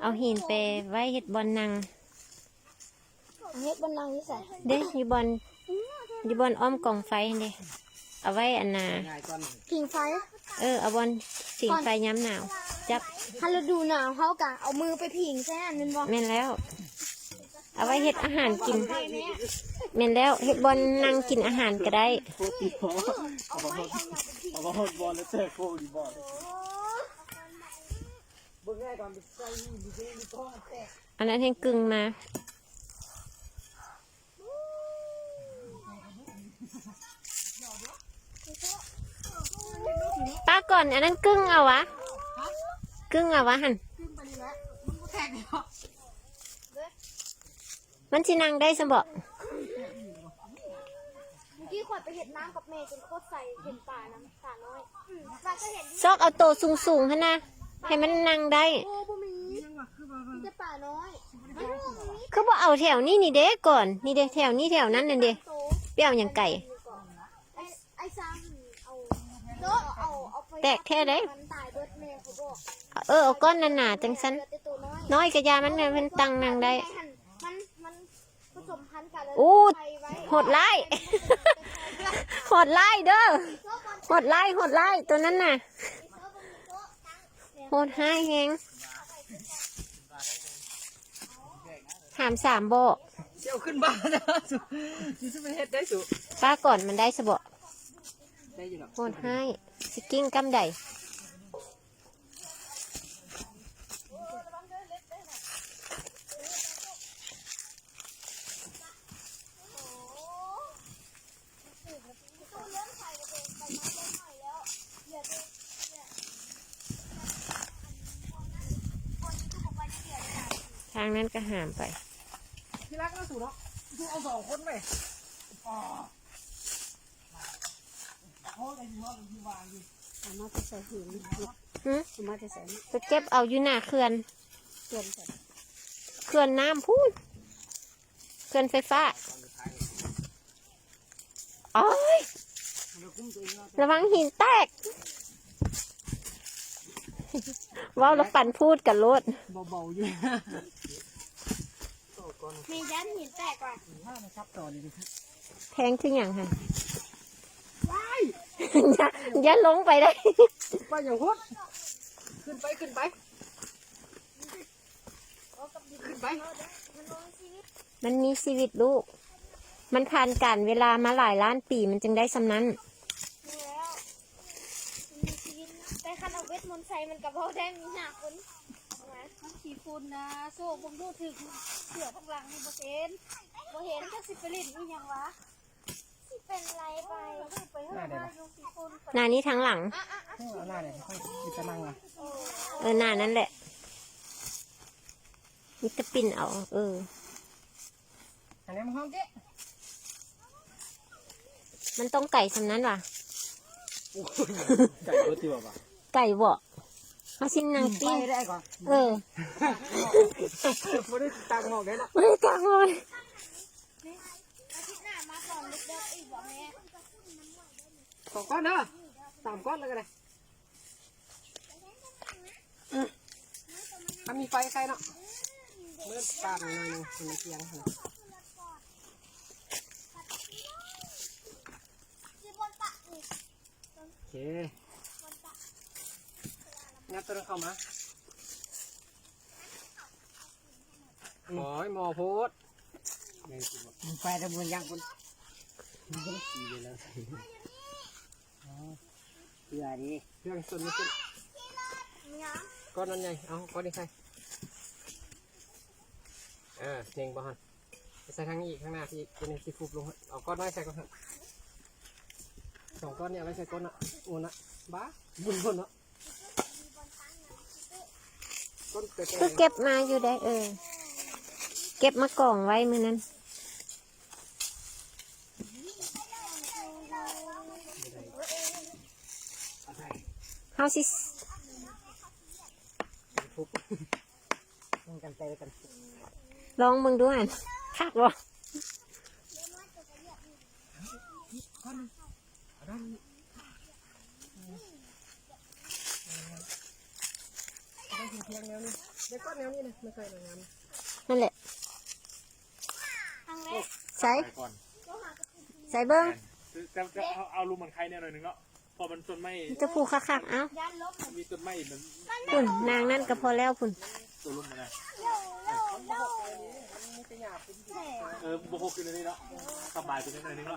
ເອົາຫີນໄປໄວ້ເຮັດບ່ອນນັ່ງ. ເຮັດບ່ອນນັ່ງຢູ່ໃສ? ເດ້ ຢູ່ບ່ອນ ຢູ່ບ່ອນອ້ອມກອງໄຟຫັ້ນເດ້ ເອົາໄວ້ອັນນ່າ ຜິງໄຟ. ເອີ ເອົາບ່ອນຜິງໄຟຍາມໜາວ ຈັບ ຄັນລະດູໜາວເຮົາກະເອົາມືໄປຜິງໃສ່ຫັ້ນແມ່ນບໍ່? ແມ່ນແລ້ວ ເອົາໄວ້ເຮັດອາຫານກິນ. ແມ່ນແລ້ວ ເຮັດບ່ອນນັ່ງກິນອາຫານກະໄດ້. ເອົາມາຮອດ ເອົາມາຮອດບ່ອນແລ້ວແຊກໂຄກຢູ່ບ່ອນ. ອັນນັ້ນແຮ່ງກຶ່ງມາ. ປາກ່ອນ ອັນນັ້ນກຶ່ງເອົາຫວາ? ກຶ່ງເອົາຫວາຫັ້ນ? ມັນຊິນັ່ງໄດ້ຊັ້ນບໍ? ເມື່ອກີ້ຂ້ອຍໄປເຮັດນ້ຳກັບແມ່ຈົນໂຄດໃສ ເຫັນປານຳ ປານ້ອຍ. ອືມ ວ່າຈະເຫັນ ຊອກເອົາໂຕສູງໆຫັ້ນນະ ໃຫ້ມັນນັ່ງໄດ້. ໂອ້ ບໍ່ມີ ມີແຕ່ປານ້ອຍ. ຄືບໍ່ເອົາແຖວນີ້ນີ້ເດ້ກ່ອນ ນີ້ເດ້ ແຖວນີ້ແຖວນັ້ນນັ້ນເດ້ ໄປເອົາຫຍັງໄກ? ໄອ້ ໄອ້ຊ້າງເອົາໂຕະ ເອົາ ເອົາໄປ ແຕກແທ້ເດ້ ມັນຕາຍເບິດແມ່ເຂົາບອກ. ເອີ ເອົາກ້ອນໜາໆຈັ່ງຊັ້ນ ເຫຼືອແຕ່ໂຕນ້ອຍ ນ້ອຍກະຢ່າ ມັນ ມັນຕັ້ງນັ່ງໄດ້. ມັນ ມັນ ໂອ້ ໂຫດຮ້າຍ ໂຫດຮ້າຍເດີ ໂຫດຮ້າຍ ໂຫດຮ້າຍ ໂຕນັ້ນນະ ໂຫດຮ້າຍແຮງ. ຖາມສາມບໍ່ ຊິເອົາຂຶ້ນບ້ານນະ ຊິໄປເຮັດໄດ້ສຸ ປາກ່ອນມັນໄດ້ຊະບໍ່? ໄດ້ຢູ່ດອກ ໂຫດຮ້າຍ ຊິກິ້ງກ້ຳໃດ? ທາງນັ້ນກະຫາມໄປ ທີ່ລັກເນາະ ສູເນາະ ເອົາສອງຄົນໄປ. ເອົາມາແຕ່ໃສຫີນ? ຫຶ? ເອົາມາແຕ່ໃສ? ໄປເກັບເອົາຢູ່ໜ້າເຂື່ອນ ເຂື່ອນໃສ? ເຂື່ອນນ້ຳພຸ້ນ ເຂື່ອນໄຟຟ້າ. ໂອ້ຍ ລະວັງຫີນແຕກ ເວົ້າລະປັ່ນພູດກັນໂລດ. ເບົາໆຢູ່ ແມ່ຢ້ານຫີນແຕກວ່າ ແພງຄືຫຍັງຫັ້ນ? ວ້າຍ ຢ່າ ຢ່າລົງໄປເດ້. ໄປຫຍັງພຸ້ນ? ຂຶ້ນໄປ ຂຶ້ນໄປ ຂຶ້ນໄປ. ມັນມີຊີວິດລູກ ມັນຜ່ານການເວລາມາຫຼາຍລ້ານປີ ມັນຈຶ່ງໄດ້ສ່ຳນັ້ນ. ແລ້ວ ມັນມີຊີວິດ ແຕ່ຄັນເອົາເວດມົນໃສ່ ມັນກະເວົ້າໄດ້ມີຫ້າຄົນ. ມັນຂີ້ຝຸ່ນນະ ໂຊກເບິ່ງດູ ຖືກເສື້ອທາງຫຼັງນີ້ບໍ່ເຫັນ ບໍ່ເຫັນ ຈັກຊິໄປຫຼິ້ນອີ່ຫຍັງຫວາ? ຊິເປັນໄລໄປ ໜ້ານີ້ທາງຫຼັງ ເອີ ໜ້ານັ້ນແຫຼະ ມີແຕ່ປິ່ນເອົາ ເອີ. ອັນນີ້ມາຫ້ອງເກະ ມັນຕ້ອງໄກສ່ຳນັ້ນຫວາ? ໄກເບິດຕິວ່າ ໄກບໍ? ເຮົາຊິນັ່ງປີ້ງ ໄປໄດ້ກ່ອນ ເອີ ບໍ່ໄດ້ຕາກໝອກໄດ້ເນາະ ບໍ່ໄດ້ຕາກໝອກ. ອາທິດໜ້າມາຕອນເດິກໆອີກບໍແມ່? ສອງກ້ອນເດີ ສາມກ້ອນແລ້ວກະໄດ້. ອືມ ຖ້າມີໄຟໃສ່ເນາະ ມືດຕາມໜ້ອຍໜຶ່ງໃຫ້ມັນທ່ຽງຫັ້ນ. ໂອເຄ ຫຍັບໂຕນັ້ນເຂົ້າມາ. ໂອ້ຍ ໝໍໂພດ ໄປແຕ່ບໍ່ຍັງພຸ້ນ ເກືອດີ ເຄື່ອງຊົນນີ້ຂຶ້ນ ກ້ອນນັ້ນໃຫຍ່ ເອົາກ້ອນນີ້ໃສ່ ເອີ ເນັ່ງບໍ່ຫັ້ນ ໄປໃສ່ທາງນີ້ອີກ ທາງໜ້າພີ້ອີກ ຕົວນີ້ຊິຟຸບລົງ ເອົາກ້ອນນ້ອຍໃສ່ກ່ອນ ສອງກ້ອນນີ້ເອົາໄວ້ໃສ່ກົ້ນນະ ໂອ້ນະ ບ້າ ບຸນຄົນເນາະ. ຄືເກັບມາຢູ່ໄດ໋ ເອີ ເກັບມາກອງໄວ້ມື້ນັ້ນ ເຮົາຊິ ລອງເບິ່ງດູຫັ້ນ ຄັກບໍ່? ເອົາດ້ານນີ້ ເອົາດ້ານ ພຽງແນວນີ້ ແລ້ວກໍແນວນີ້ນະ ມັນໃສ່ແນວງາມ ນັ້ນແຫຼະ ໃສ່ ໃສ່ເບິ່ງ ແມ່ນ ແຕ່ ແຕ່ເອົາ ເອົາລົມມັນໄຄແນວໜ້ອຍໜຶ່ງເນາະ ເພາະມັນຕົ້ນໄມ້ ມັນຈະພູຄັກໆ ເອົ້າ ມີຕົ້ນໄມ້ມັນ ພຸ້ນ ນາງນັ້ນກໍພໍແລ້ວພຸ້ນ ໂຕລົມມັນນະ ເອີ ບໍ່ຄົບຄືນນີ້ເນາະ ສະບາຍຂຶ້ນໜ້ອຍໜຶ່ງເນາະ.